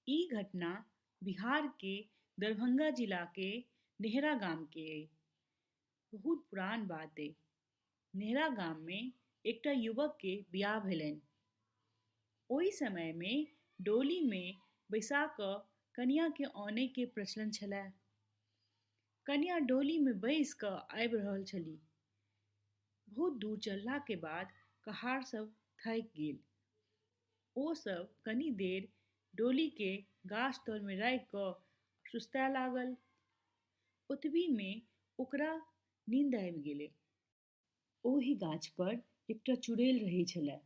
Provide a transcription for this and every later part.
ई घटना बिहारके दरभंगा जिलाके नेहरा गामके अइ। बहुत पुरान बात अइ। नेहरा गाममे एकटा युवकके बिआह भेलनि। ओहि समयमे डोलीमे बैसा कऽ कनिआँके आनैके प्रचलन छलए। कनिआँ डोलीमे बैसि कऽ आबि रहल छली। बहुत दूर चललाके बाद कहार सब थाकि गेल। ओ सब कनी देर डोलीके गाछ तरमे राखि कऽ सुस्ताए लागल। ओतबीमे ओकरा नींद आबि गेलै। ओहि गाछ पर एकटा चुड़ैल रहै छलै।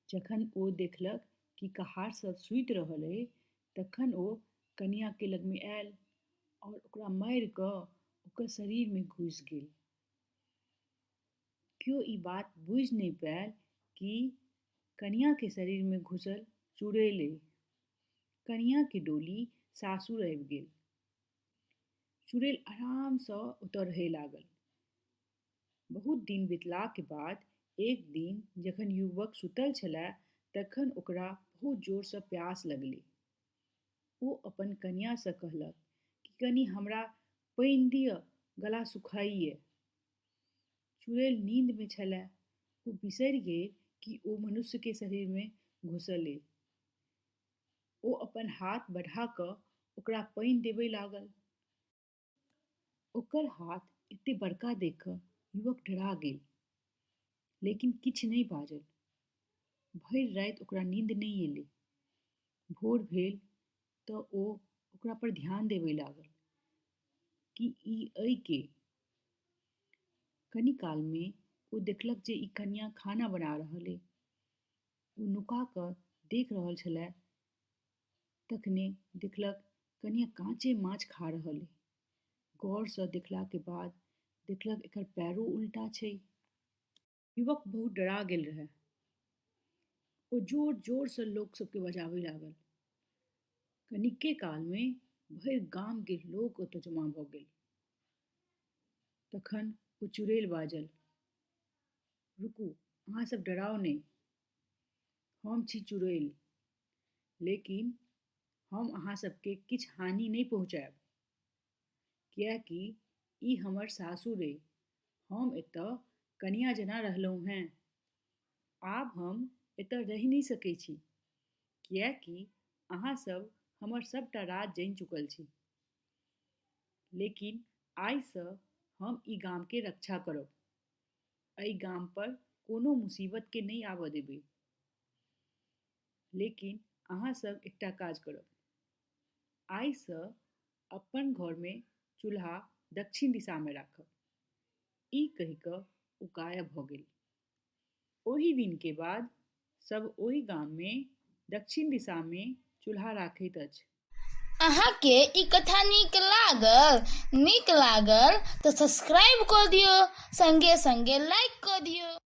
जखन ओ देखलक कि कहार सब सुति रहल अइ तखन ओ कनिआँके लगमे आयल आओर ओकरा मारि कऽ ओकर शरीरमे घुसि गेल। केओ ई बात बुझि नहि पायल कि कनिआँके शरीरमे घुसल चुड़ैल अइ। कनिआँके डोली सासुर आबि गेल। चुड़ैल आरामसँ ओतऽ रहय लागल। बहुत दिन बितलाके बाद एक दिन जखन युवक सुतल छलए तखन ओकरा बहुत जोरसँ प्यास लगलै। ओ अपन कनिआँसँ कहलक कि कनि हमरा पानि दिअ, गला सुखाइए। चुड़ैल नींदमे छलए। ओ बिसरि गेल कि ओ मनुष्यके शरीरमे घुसल अइ। ओ अपन हाथ बढ़ा कऽ ओकरा पानि देबय लागल। ओकर हाथ एते बड़का देखि कऽ युवक डरा गेल, लेकिन किछु नहि बाजल। भरि राति ओकरा नींद नहि एलै। भोर भेल तऽ ओ ओकरा पर ध्यान देबय लागल कि ई अइ के? कनी कालमे ओ देखलक जे ई कनिआँ खाना बना रहल अइ। ओ नुका कऽ देख रहल छलए। तखने देखलक कनिआँ काँचे माछ खा रहल अइ। गौरसँ देखलाके बाद देखलक एकर पैरो उल्टा छै। युवक बहुत डरा गेल रहए। ओ जोर जोरसँ लोक सबके बजाबै लागल। कनिके कालमे भरि गामके लोक ओतऽ जमा भऽ गेल। तखन ओ चुड़ैल बाजल, रुकू, अहाँ सब डराउ नहि। हम छी चुड़ैल, लेकिन हम अहाँ सबके किछु हानि नहि पहुँचायब, किएकि ई हमर सासुर अइ। हम एतऽ कनिआँ जेना रहलहुँ हेँ। आब हम एतऽ रहि नहि सकै छी, किएकि अहाँ सब हमर सबटा राज जानि चुकल छी। लेकिन आइसँ हम ई गामके रक्षा करब। एहि गाम पर कोनो मुसीबतके नहि आबऽ देबै। लेकिन अहाँ सब एकटा काज करब। आइसँ अपन घरमे चूल्हा दक्षिण दिशामे राखब। ई कहि कऽ ओ गायब भऽ गेल। ओहि दिनके बाद सब ओहि गाममे दक्षिण दिशामे चूल्हा राखैत अछि। अहाँके ई कथा नीक लागल? नीक लागल तऽ सब्सक्राइब कऽ दियौ, संगे संगे लाइक कऽ दियौ।